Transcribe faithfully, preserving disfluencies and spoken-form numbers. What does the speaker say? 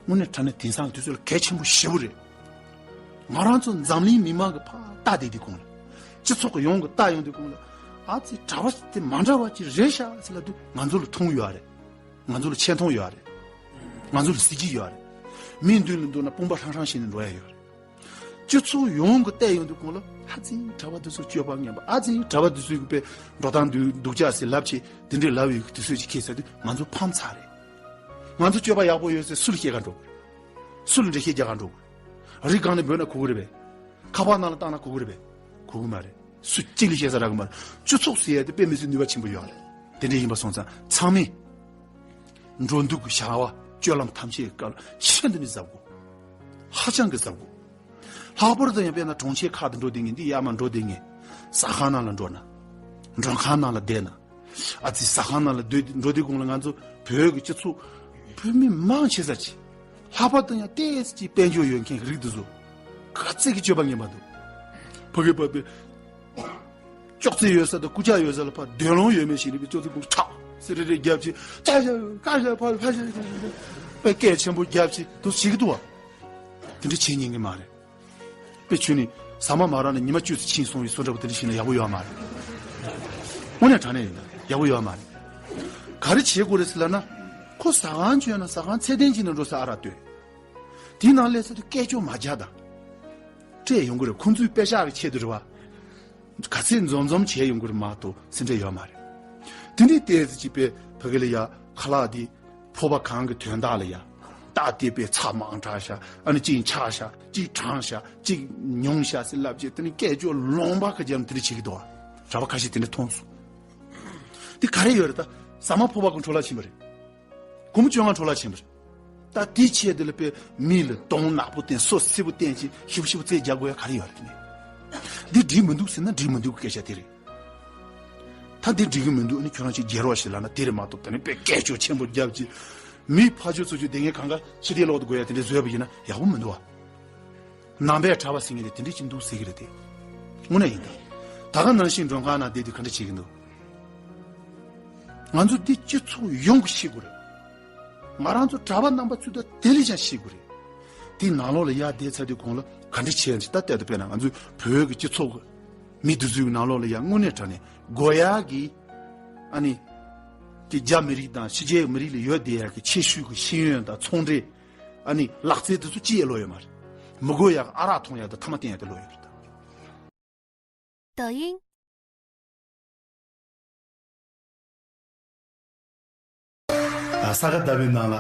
དངོས་གནས་དྲང་གནས་དེང་སང་དུས་ཚོད་ལ་གལ་ཆེན་པོ་ཞེ་པོ་རེད། ང་རང་ཚོ་འཛམ་གླིང་མི་མང་གི་ཕར་ལྟ་བསྡད་དུས་གོང་ལ། སྤྱི་ཚོགས་ཀྱི་ཡོངས་ཀྱི་ལྟ་ཡོང་དུས་གོང་ལ། ཨ་ཙི་གྲྭ་པ་དེ་མ་འདྲ་བ་ཅིག་རེད་ཤག་ཟེར་ལབ་དུས་ང་ཚོ་ལ་མཐོང་ཡོད་རེད། ང་ཚོ་ལ་ཆེ་མཐོང་ཡོད་རེད། ང་ཚོ་ལ་གཟི་བརྗིད་ཡོད་རེད། མི་མདུན་ལ་འདུག་ན་དཔུང་པ་ཧྲང་ཧྲང་བྱས་ནས་འགྲོ་ཡ་ཡོད་རེད། སྤྱི་ཚོགས་ཡོངས་ཀྱི་བལྟས་ཡོང་དུས་གོང་ལ། ཨ་ཙི་གྲྭ་པ་འདི་ཚོ་སྤྱོད་པ་ངན་པ། ཨ་ཙི་གྲྭ་པ་འདི་ཚོའི་གི་དཔེ་འགྲོ་སྟངས་འདུག་འདུག་ཅག་ཟེར་ལབ་བྱས་དེ་འདྲའི་ལབ་ཡོད་གི་དུས་ཚོད་ཅིག་ཁེལ་ཚར་དུས་ང་ཚོ་ཕམ་ཚར་རེད། ང་ཚོ་སྤྱོད་པ་ཡག་པོ་ཡོད་ཟེར་སུ་ལ་བཤད་ག་འགྲོ་དགོས་རེད། སུ་ལ་འགྲེལ་བཤད་རྒྱག་ག་འགྲོ་དགོས་རེད། རི་སྒང་ནས་འབོད་ན་གོ་གི་རེད་པས། ཁ་པར་ནང་ལ་བཏང་ན་གོ་གི་རེད་པས། གོ་གི་མ་རེད། སུ་གཅིག་ལ་བཤད་ས་རག་གི་མ་རེད། སྤྱི་ཚོགས་ཟེར་ཡ་དེ་དཔེ་མི་སྲིད་ནུས་པ་ཆེན་པོ་ཡོད་རེད། དེ་འདྲ་ཡིན་པ་སོང་ཙང་ཚང་མས་འགྲོ་འདུག་གི་བྱ་བ་སྤྱོད་ལམ་ཐམས་ཅད་སྐབས་ཤིན་ཏུ་ནས་གཟབ་དགོས། ཧ་ཅང་གི་གཟབ་དགོས། ལྷག་པར་དུ་ཡང་དཔེར་ན་གྲོང་ཁྱེར་ཁག་ཏུ་འགྲོ་བསྡད་མཁན་འདི་ཡར་མར་འགྲོ་བསྡད་མཁན། ཟ་ཁང་ནང་ལ་འགྲོ་ན། མགྲོན་ཁང་ནང་ལ་བསྡད་ན། ཨ་ཙི་ཟ་ཁང་ནང་ལ་སྡོད་འགྲོ་དུས་གོང་ལ་ང་ཚོ་བོད་ཀྱི་སྤྱི་ཚོགས་བོད་མི་མང་ཆེ་ས་ཅིག་ལྷག་པར་དུ་ཡང་ཏོག་ཙམ་ཅིག་དཔལ་འབྱོར་ཡོད་མཁན་གྱི་རིགས་འདི་ཚོ་ག་ཚད་ཀྱི་སྤྱོད་པ་ངན་པ་འདུག་ཕ་གི་ཕ་གི་ཅོག་ཙེ་ཡོད་ས་དང་རྐུབ་བཀྱག་ཡོད་ས་ལ་ཕར་འདོད་ལོང་ཡོད་མེད་ཞིག་ནི་ཅོག་ཙེ་ཁུག་ཁྲག་སི་རི་རི་རྒྱབ་ཅིག་ཅ་ཞ་ཀ་ཞ་ཕ་ཕ་ཞ་ཞ་ཞ་ཞ་པའི་སྐད་ཆེན་པོ་རྒྱབ་ཅིག་དུ་བྱེད་ཀྱི་འདུག་བ། དེ་འདྲ་བྱེད་ཉན་གི་མ་རེད། དཔེ་ཆུ་ནི་ཟ་མ་མ་རག་ན་ཉི་མ་བཅུ་ཙམ་ཕྱིན་སོང་བའི་བཟོ་འདྲ་པོ་དེ་འདྲ་ཞིག་ན་ཡག་པོ་ཡོད་མ་རེད། དངོས་གནས་དྲང་གནས་ཡིན་ད་ཡག་པོ་ཡོད་མ་རེད། ག་རེ་བྱེད་དགོས་རེད་ཟེར་ལབ་ན། ཁོ་ཟ་ཁང་བྱོན་ན་ཟ་ཁང་ཚད་ལྡན་ཅིག་ནང་འགྲོ་ས་ཨ་རག་སྟོན། དེའི་ནང་སླེབས་ཚར་དུས་སྐད་ཅོར་མ་རྒྱག་དང་། སྤྲད་ཡོང་གི་རེད། ཁོང་ཚོའི་པེ་ཤག་གི་ཆེད་དུ་རེད་བ། ག་ཚད་འཛོམས་འཛོམས་བྱས་ཡོང་གི་རེད་མ་གཏོགས་སེམས་ཁྲལ་ཡོད་མ་རེད། དེ་འདྲའི་ཏོག་ཙམ་ཅིག་པས་ཕ་གི་ལ་ཡ་ཁ་ལག་འདི་ཕོར་པ་གང་གི་དོན་དག་ལ་ཡ། རྟགས་དེ་པས་ཚྭ་མང་དྲགས་ཤག་ཨ་ནི་གཅིག་འཁྱག་ཤག་གཅིག་གྲང་ཤག་གཅིག་ཉུང་ཤག་ཟེར་ལབ་བྱས་དེ་ནི་སྐད་ཅོར་ལོང་པ་ཁ་རྒྱབ་ནས་དེ་འདྲ་བྱེད་ཀྱི་འདུག་བ། གྲྭ་པ་ཁ་ཤས་དེ་འདྲ་མཐོང་སོང་། འདི་ག་རེ་ཡོད་རེད་ད། ཟ་མ་ཕོར་པ་གང་འཕྲོ་བརླག་ཕྱིན་པ་རེད། སྒོར་མོ་བཅོ་ལྔ་འཕྲོ་བརླག་ཕྱིན་པ་རེད། ད་དེའི་ཆེད་དུ་ལ་དཔེ་མི་ལ་གདོང་ནག་པོ་བསྟན་སོ་སེར་པོ་བསྟན་ཅིག་ཞིབ་ཞིབ་རྩེ་རྒྱག་དགོས་ཡ་ག་རེ་ཡོད་རེད་དེ་ནས། འདི་འགྲིག་མི་འདུག་ཟེར་ན་འགྲིག་མི་འདུག་གི་སྐད་ཆ་དེ་རེད། ད་འདི་འགྲིག་གི་མི་འདུག་ཨ་ནི་ཁྱོད་རང་ཅིག་རྒྱལ་རོགས་ཤིག་ལབ་ན་དེ་རེད་མ་གཏོགས་དེ་ནས་དཔེ་སྐད་ཅོར་ཆེན་པོ་རྒྱབ་ཅིག་མི་ཕ་ཆོས་ཚོ་ཆོས་དེ་ངས་གང་ག་ཕྱི་དེ་ལོག་ཏུ་དགོས་ཡ་དེ་འདྲ་བཟོས་པ་ཡིན་ན་ཡག་པོ་མི་འདུག་ཨ། ནང་པའི་གྲྭ་པ་ཟེར་མཁན་དེ་དེ་འདྲ་ཅིག་འདུག་ཟེར་གི་རེད་དེ། དངོས་གནས་ཡིན་ད། ད་ག་ནང་བཞིན་མགྲོན་ཁང་ནང་བསྡད་དུས་ག་འདྲ་བྱེད་ཀྱི་འདུག་ང་ཚོ་འདི་སྤྱི་ཚོགས་ཡོངས་ཀྱིས་ཤེས་དགོས་རེད། ང་རང་ཚོ་གྲྭ་པ་རྣམ་པ་ཚོས་ད་དེ་ལས་ཀྱང་ཤེས་དགོས་རེད། དེའི་ནང་ལོགས་ལ་ཡར་བསྡད་ཚར་དུས་གོང་ལ་ག་འདྲ་བྱས་ནས་ད་ལྟ་དཔེར་ན་ང་ཚོའི་བོད་ཀྱི་སྤྱི་ཚོགས་ཀྱི་མི་འདི་ཚོའི་ནང་ལོགས་ལ་ཡར་དངོས་གནས་དྲང་གནས་དགོས་ཡག་གི་ཨ་ནི་དེ་རྒྱ་མི་རིགས་དང་ཕྱི་རྒྱལ་མི་རིགས་ལ་ཡོད་བསྡད་ཡག་གི་ཆེ་ཤོས་ཀྱི་ཤེས་ཡོན་དང་ཚོང་འབྲེལ། ཨ་ནི་ལག་རྩལ་དེ་ཚོ་ཅི་ཡང་ལོས་ཡོད་མ་རེད། མི་དགོས་ཡག་ཨ་རག་འཐུང་ཡག་དང་ཐ་མག་འཐེན་ཡག་དེ་ལོས་ཡོད་རེད་ད།抖音། ཨ་ས་ག་ཟླ་བའི་ནང་ལ་